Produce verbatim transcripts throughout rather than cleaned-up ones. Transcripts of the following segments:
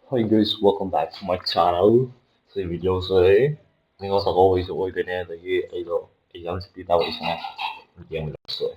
Hey guys, welcome back to my channel. ꯁꯤ ꯚꯤꯗꯤꯑꯣꯁꯦ ꯅꯤꯉꯣꯜ ꯆꯥꯛꯀꯧꯕꯒꯤꯁꯨ ꯑꯣꯏꯗꯣꯏꯅꯦ, ꯑꯗꯒꯤ ꯑꯩꯗꯣ ꯑꯦꯛꯖꯥꯝ ꯁꯨꯇꯤ ꯊꯥꯕꯒꯤꯁꯨꯅꯦ꯫ ꯌꯦꯡꯕꯗꯁꯨ꯫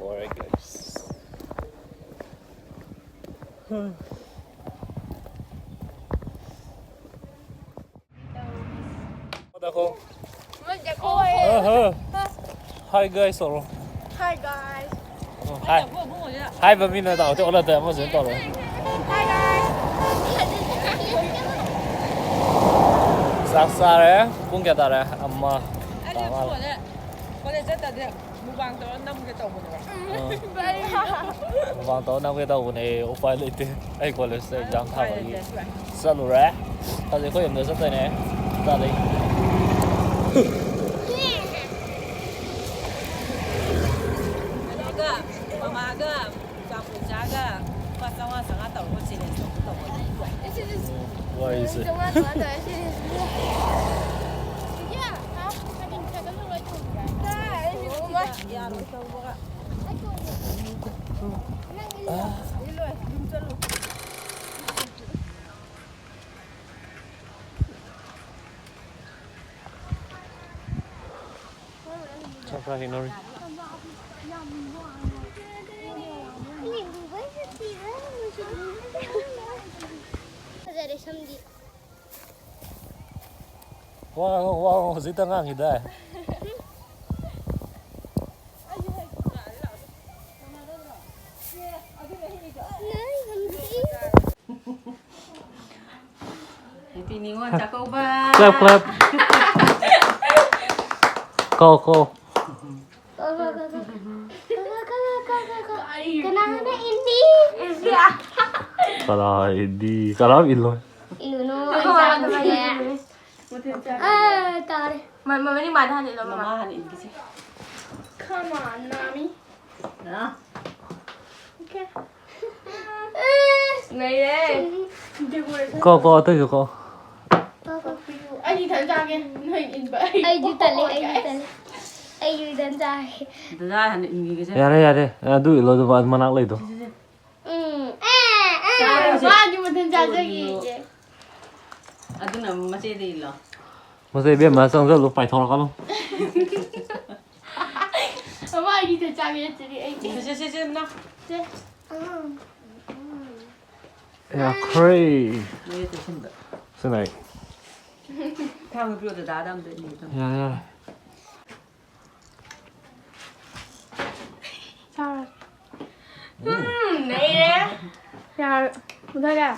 Alright, guys. ꯉꯥꯏꯈꯣ꯫ ꯃꯣꯏ ꯖꯦꯀꯣ ꯍꯣꯏ꯫ ꯑꯍ꯫ Hi guys ꯇꯧꯔꯣ꯫ Hi guys꯫ ꯑꯣ, hi꯫ Hi ꯕꯕꯤꯅ ꯇꯧꯔꯗꯤ ꯑꯣꯜꯂꯛꯇꯦ, ꯑꯃꯁꯨ ꯇꯧꯔꯣ꯫ Hi guys꯫ ꯆꯥꯛ ꯆꯥꯔꯦ꯫ ꯄꯨꯡ ꯀꯌꯥ ꯇꯥꯔꯦ? ꯑꯃ ꯇꯥ ꯃꯥꯜꯂꯦ꯫ ꯀꯣꯂꯦꯖ ꯆꯠꯇꯗꯤ ꯃꯨꯛꯕꯥꯡ ꯇꯧꯔ ꯅꯝꯒꯦ ꯇꯧꯕꯅꯦꯕ꯫ ꯃꯨꯛꯕꯥꯡ ꯇꯧꯔ ꯅꯝꯒꯦ ꯇꯧꯕꯅꯦ, ꯎꯄꯥꯏ ꯂꯩꯇꯦ꯫ ꯑꯩ ꯀꯣꯂꯦꯖꯇ ꯑꯦꯛꯖꯥꯝ ꯊꯥꯕꯒꯤ ꯆꯠꯂꯨꯔꯦ꯫ ꯍꯧꯖꯤꯛ ꯑꯩꯈꯣꯏ ꯌꯨꯝꯗ ꯆꯠꯇꯣꯏꯅꯦ꯫ ꯆꯥꯗꯩ꯫ ꯀꯩꯅꯣꯒ, ꯃꯃꯥꯒ, ꯆꯥꯛ ꯆꯥꯒ ꯂꯨꯄꯥ ꯆꯥꯝꯃꯉꯥ ꯆꯥꯝꯃꯉꯥ ꯇꯧꯔꯒ ꯆꯦꯂꯦꯟꯖ ꯇꯧꯕ ꯇꯧꯕꯅꯦ꯫ ꯋꯥꯔꯤꯁꯦ꯫ ꯆꯥꯝꯃꯉꯥ ꯆꯥꯝꯃꯉꯥ ꯇꯧꯔ ꯆꯦꯂꯦꯟꯖ꯫ ꯌꯥꯔꯣꯏ ꯇꯧꯕꯒ꯫ ꯆꯥꯛ ꯆꯥꯈꯤꯅꯣꯔꯤ꯫ ꯐꯖꯔꯦ ꯁꯝꯗꯤ꯫ ꯋꯥ ꯉꯥꯡꯉꯣ, ꯋꯥ ꯉꯥꯡꯉꯣ, ꯍꯧꯖꯤꯛꯇ ꯉꯥꯡꯈꯤꯗꯥꯏ? Happy Ningol Chakkouba. Clap, clap. ꯀꯣ, ꯀꯣ꯫ ꯀꯅꯥꯅ ꯏꯟꯅꯤ? ꯀꯅꯥ ꯏꯟꯅꯤ? ꯀꯅꯥꯝ ꯏꯜꯂꯣꯏ꯫ ꯏꯜꯂꯨꯅꯨ, ꯑꯩ ꯆꯥꯕꯁꯦ꯫ ꯑꯥ, ꯇꯥꯔꯦ꯫ ꯃ-, ꯃꯃꯥ ꯍꯥꯟꯅ ꯏꯜꯂꯣ, ꯃꯃꯥ꯫ ꯃꯃꯥ ꯍꯥꯟꯅ ꯏꯟꯈꯤꯁꯦ꯫ Come on, mommy. Ah. Okay. ꯅꯩꯔꯦ꯫ ꯀꯣ, ꯀꯣ, ꯑꯇꯩꯁꯨ ꯀꯣ꯫ ꯑꯩꯗꯤ ꯏꯊꯟ ꯆꯥꯒꯦ, ꯅꯣꯏ ꯏꯟꯕ ꯑꯩ ꯑꯩꯗꯤ ꯇꯜꯂꯦ, ꯑꯩꯗꯤ ꯇꯜꯂꯦ꯫ ꯑꯩꯗꯤ ꯏꯊꯟ ꯆꯥꯒꯦ꯫ ꯗꯗꯥ ꯍꯥꯟꯅ ꯏꯟꯈꯤꯒꯦꯁꯦ꯫ ꯌꯥꯔꯦ, ꯌꯥꯔꯦ꯫ ꯑꯗꯨ ꯏꯜꯂꯣ, ꯑꯗꯨ ꯃ-, ꯃꯅꯥꯛ ꯂꯩꯗꯣ꯫ ꯁꯦ, ꯁꯦ, ꯁꯦ꯫ ꯎꯝ꯫ ꯑꯦ, ꯑꯦ, ꯆꯥꯔꯣꯁꯦ꯫ ꯃꯥꯗꯤ ꯃꯊꯟ ꯆꯥꯖꯈꯤꯒꯦ꯫ ꯑꯗꯨꯅ ꯑꯃꯨꯛ ꯃꯆꯦꯗ ꯏꯜꯂꯣ꯫ ꯃꯆꯦ ꯏꯕꯦꯝꯃ ꯆꯪꯁꯜꯂꯨ, ꯄꯥꯏꯊꯣꯔꯛꯀꯅꯨ꯫ ꯃꯥꯒꯤ ꯏꯊꯟ ꯆꯥꯒꯦ ꯅꯠꯇ꯭ꯔꯗꯤ ꯑꯩꯗꯤ꯫ ꯁꯦ, ꯁꯦ, ꯁꯦ, ꯁꯦ, ꯅꯪ꯫ ꯁꯦ꯫ ꯌꯥꯈ꯭ꯔꯦ꯫ ꯃꯌꯦꯛ ꯇꯨꯁꯤꯟꯕ꯫ ꯁꯤꯅ ꯑꯩ꯫ ꯊꯥꯡ ꯄꯤꯔꯛꯑꯣ, ꯗꯗꯥꯗ ꯑꯝꯇ ꯏꯒꯦ ꯇꯧꯅꯤ꯫ ꯌꯥꯔꯦ, ꯌꯥꯔꯦ꯫ ꯆꯥꯔꯣ꯫ ꯎꯝ, ꯅꯩꯔꯦ꯫ ꯌꯥꯔꯦ꯫ ꯃꯨꯊꯠꯂꯦ? ꯎꯝ,